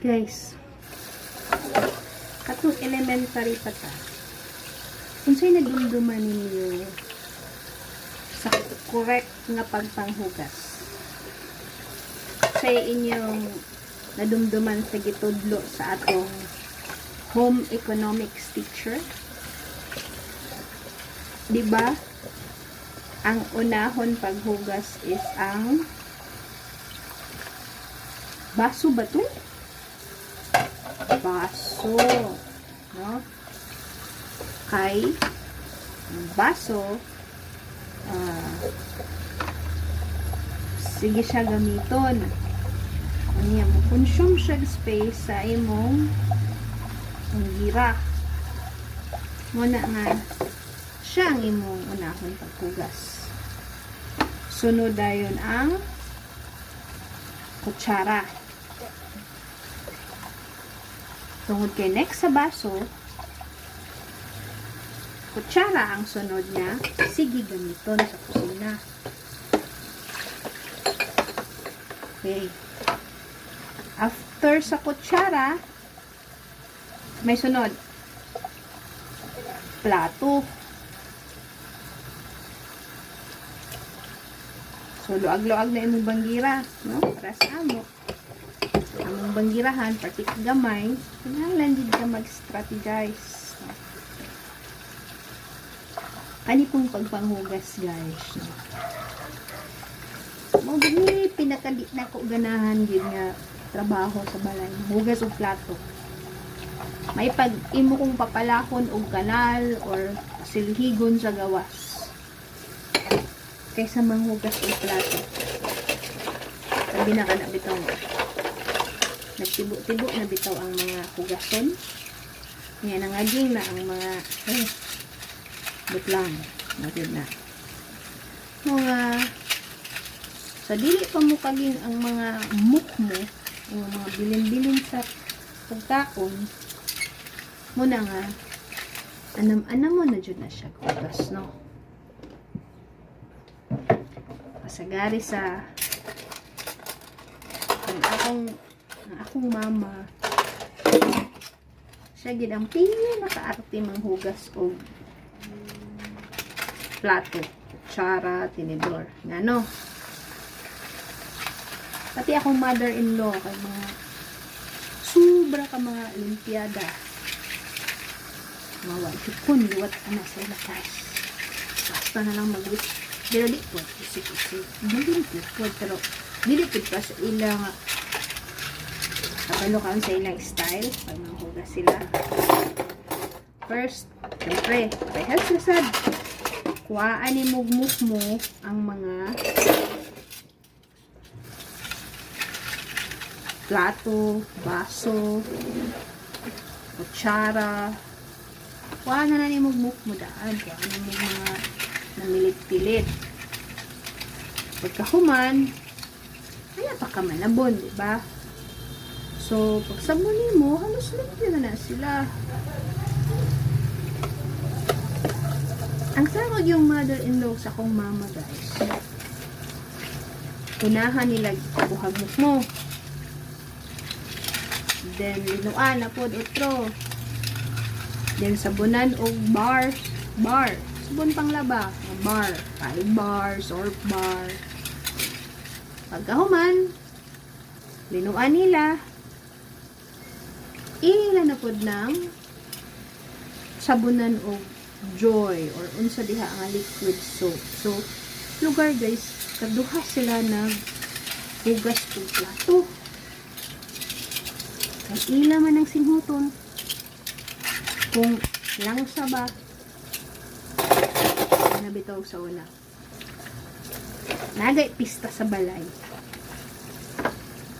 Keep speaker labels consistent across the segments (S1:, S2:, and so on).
S1: Guys, katong elementary pa ta, unsay nadumduman ninyo sa correct nga pagpanghugas? Sa inyong nadumduman sa gitudlo sa atong home economics teacher? Di ba? Ang unahon paghugas is ang baso ba to? Baso. No? Kay ang baso, sige siya gamiton. Ano mo consume siya space sa imong gira. Muna nga siya ang imong unahon paghugas. Sunod dayon ang kutsara. Tungod kay next sa baso, kutsara ang sunod niya, sige gamiton sa kusina. Okay. After sa kutsara, may sunod. Plato. So, luag-luag na imong banggira, no? Para sa amo. Among banggirahan, pati gamay, kinahanglan gid ka mag-strategize. No? Kani pong pagpanghugas, guys. No? Mao gid ni pinakadi na ko ganahan gid nga trabaho sa balay. Hugas og plato. May pag imo kong papalakon og kanal or silhigon sa gawas kaysa manghugas og plato. Sabi na ka na bitaw. Nagtibo-tibo na bitaw ang mga hugason. Nga nangaging na ang mga butlang. Magid na. Mga sa dili pa mo kaging ang mga mukmo, ang mga bilin-bilin sa pagkaon, muna nga anam-anam mo na jud na siya hugas, no? Pasagari sa ang akong mama, siya gid ang pinakaarte manghugas og plato, kutsara, tinidor, ngano. Pati akong mother-in-law, kay mga sobra ka mga limpiada. Mawa jud ko liwat ana sa ila, guys. Basta na lang mag, pero di po isip-isip. Dili po, pero dili po pa sa ilang kabalo ka sa ilang style pag manghugas sila. First, syempre, parehas na sad. Kuhaan ni mugmuk mo ang mga plato, baso, kutsara. Kuhaan na na ni mugmuk mo daan. Kuhaan na mo mga namilit-pilit. Pagkahuman, kaya pa ka manabon, di ba? So, pag sabon mo, halos limpyo na na sila. Ang tawag yung mother-in-law sa akong mama, guys. Unahan nila buhag mo. Then, linuan na pod otro. Then, sabunan og bar. Bar. Sabon pang laba. Bar. Five bar, soap bar. Pagkahuman, linuan nila. Ila na pod ng sabunan og Joy or unsa diha nga liquid soap. So, lugar guys, kaduha sila nag hugas og plato. Kay ila man ang singhuton. Kung langsa ba, nabitaw sa una. Nagay pista sa balay.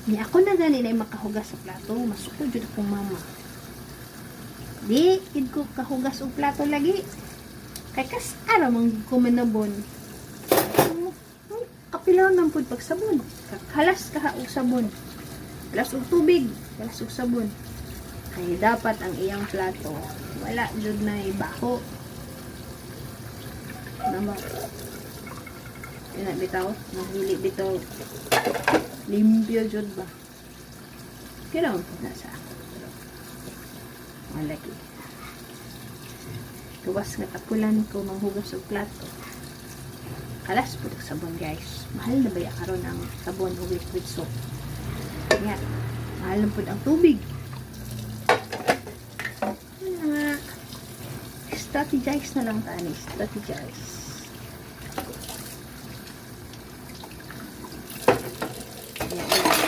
S1: Ni ako na gani na makahugas sa plato, masukod jud akong mama. Di, gid ko kahugas og plato lagi. Kay kas ara man ko manabon. Kapilaw nang pud pag sabon. Kalas ka og sabon. Kalas og tubig, kalas og sabon. Kay dapat ang iyang plato wala jud na baho. Namo. Ina bitaw, nahili bitaw. Limpyo jud ba? Kailangan po na sa ako. Pero, malaki. Gawas nga tapulan ko manghugas og plato. Kalas po sabon, guys. Mahal na ba karon ang sabon o liquid soap? Kaya, mahal na po ang tubig. Nga, strategize na lang tani. Strategize. Ayan, guys.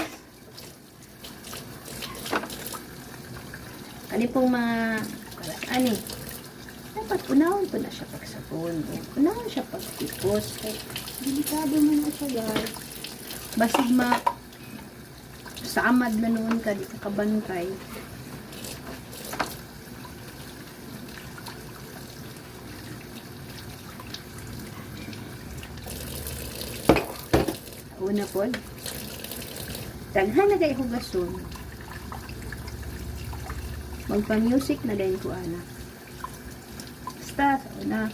S1: Kani pong mga kalas ani. Dapat unahon po na siya pagsabon. Unahon siya pagtipos. Kay delikado man na siya, guys. Basig ma samad na noon ka, di ka kabantay. Una po, daghan na kay hugason. Magpa-music na din ko, ana. Basta, sa una,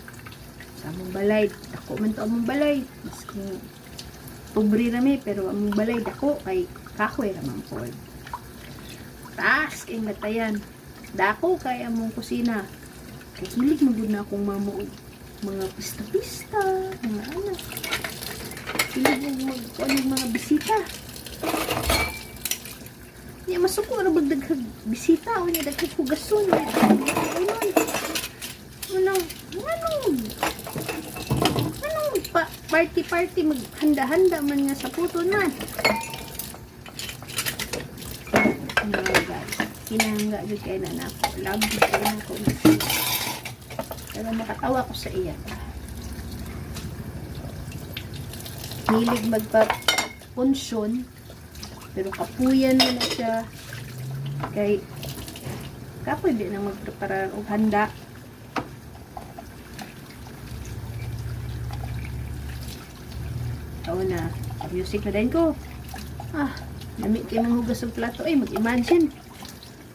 S1: sa among balay, dako man to among balay. Maski pobre rami, pero among balay dako kay kahoy ra man pod. Taas kay matayan. Dako kay among kusina. Kay hilig mo gud na akong mama og mga pista-pista, mga anak. Hilig mo mag kuan og mga bisita. Nya masuko ra bag daghag bisita o nya daghag hugason. Ano? Ano? Ano? Anong pa party-party maghanda-handa man nga sa puto na. No, guys. Kinahangga jud kay na nako. Love jud kay nako. Pero makatawa ko sa iya. Hilig magpa-punsyon. Pero kapuyan na na siya. Kay kapoy di na magpreparar og handa. Oo na, music na din ko. Ah, lami kay manghugas og plato ay mag-imagine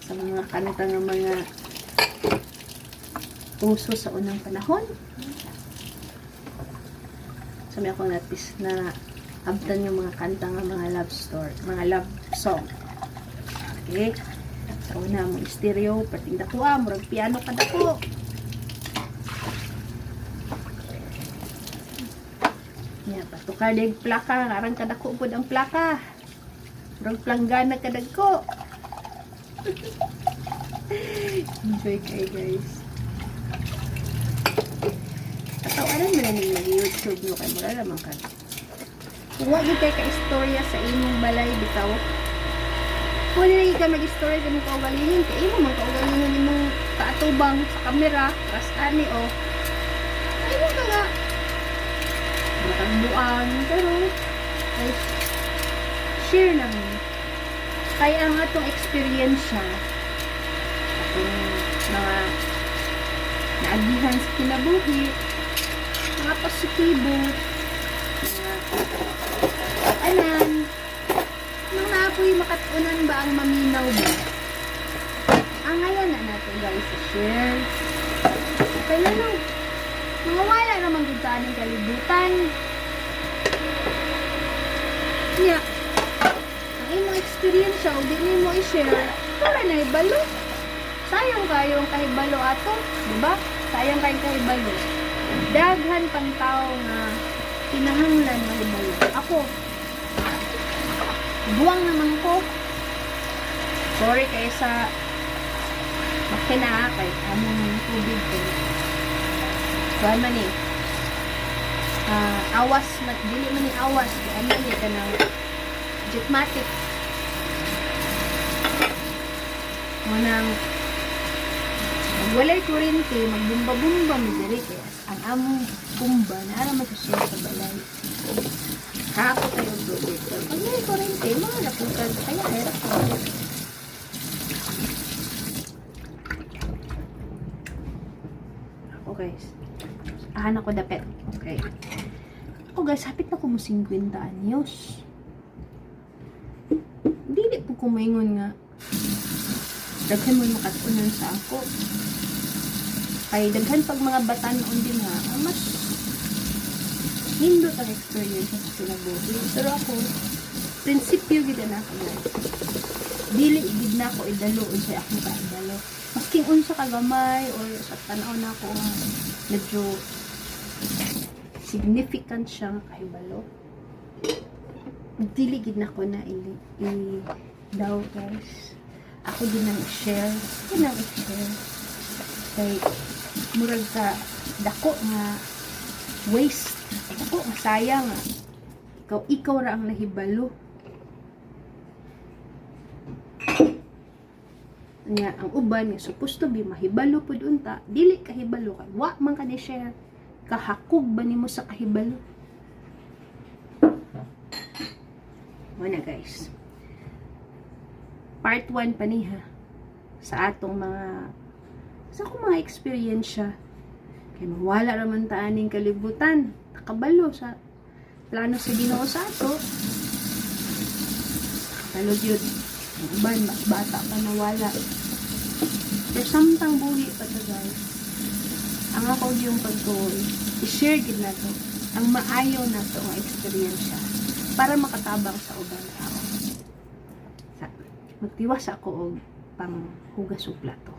S1: sa mga kanta nga mga uso sa unang panahon. So may akong natis na abtan yung mga kanta nga mga love story, mga love song. Okay. Sa una mo stereo, perting dako ah, murag piano ka dako. Nya patukar deg plaka, aran kadako pud ang plaka. Murag planggana kadagko. Enjoy kayo, guys. Katawanan mo na ninyo YouTube no kay mura naman ka. Kung wa gyud kay ka istorya sa imong balay bitaw. Kung dili ka mag-istorya sa imong kaugalingon, kay imo man kaugalingon imong kaatubang sa kamera, tas ani o. Ay mo ka nga. Matagbuan, pero guys, share lang. Kaya ang atong eksperyensya, atong mga naagihan sa kinabuhi, mga positibo, mga anan, mga naapoy makatunan ba ang maminaw ba? Ang ngayon na natin, guys, share. Kaya no, mga wala naman gud sa aning kalibutan. Nya, ang imong experience o di nimo i-share, para na ibalo. Sayang kayo ang kahibalo ato, di ba? Sayang kayong kahibalo. Daghan pang tao nga kinahanglan mahibalo. Ako, buwang naman ko. Sorry kay sa makina, kay among tubig kay kuan man eh. Ah, awas man, dili man ni awas kay ano ni kanang jetmatic. Munang pag walay kuryente, magbumba-bumba mi diri kay ang among bumba naa man sa sa balay. Kako kayo og tubig. Pero pag may kuryente, mga napugad, kaya hirap ko. Ako, guys. Ahan ako dapit. Okay. Ako, guys, hapit na ko mo 50 anyos. Dili po ko maingon nga daghan mo makatunan sa ako. Kay daghan pag mga batan-on din ha, ah, mas nindot ang experience sa kinabuhi. Pero ako, prinsipyo gid na ako, guys. Dili gid na ako idalo unsay akong kahibalo. Masking unsa ka gamay or sa tan-aw na ako nga medyo significant siya nga kahibalo. Dili gid na ko na i daw, guys. Ako din nang i-share. Ako nang i-share. Kay murag ka dako nga waste. Dako nga sayang nga. Ikaw ra ang nahibalo. Nga ang uban nga supposed to be mahibalo pud unta, dili kahibalo kay wa man ka ni share. Kahakog ba nimo sa kahibalo? Mao na, guys. Part 1 pa ni ha sa atong mga sa akong mga eksperyensya. Kay mawala ra man ta aning kalibutan. Nakabalo sa plano sa Ginoo sa ato. Nakabalo gyud. Ang uban, mas bata pa nawala. Pero samtang buhi pa to, guys, ang ako yung pagtuoy, i-share gid na to ang maayo na to ang eksperyensya para makatabang sa ubang tao. Sa, magtiwas ako og panghugas og plato.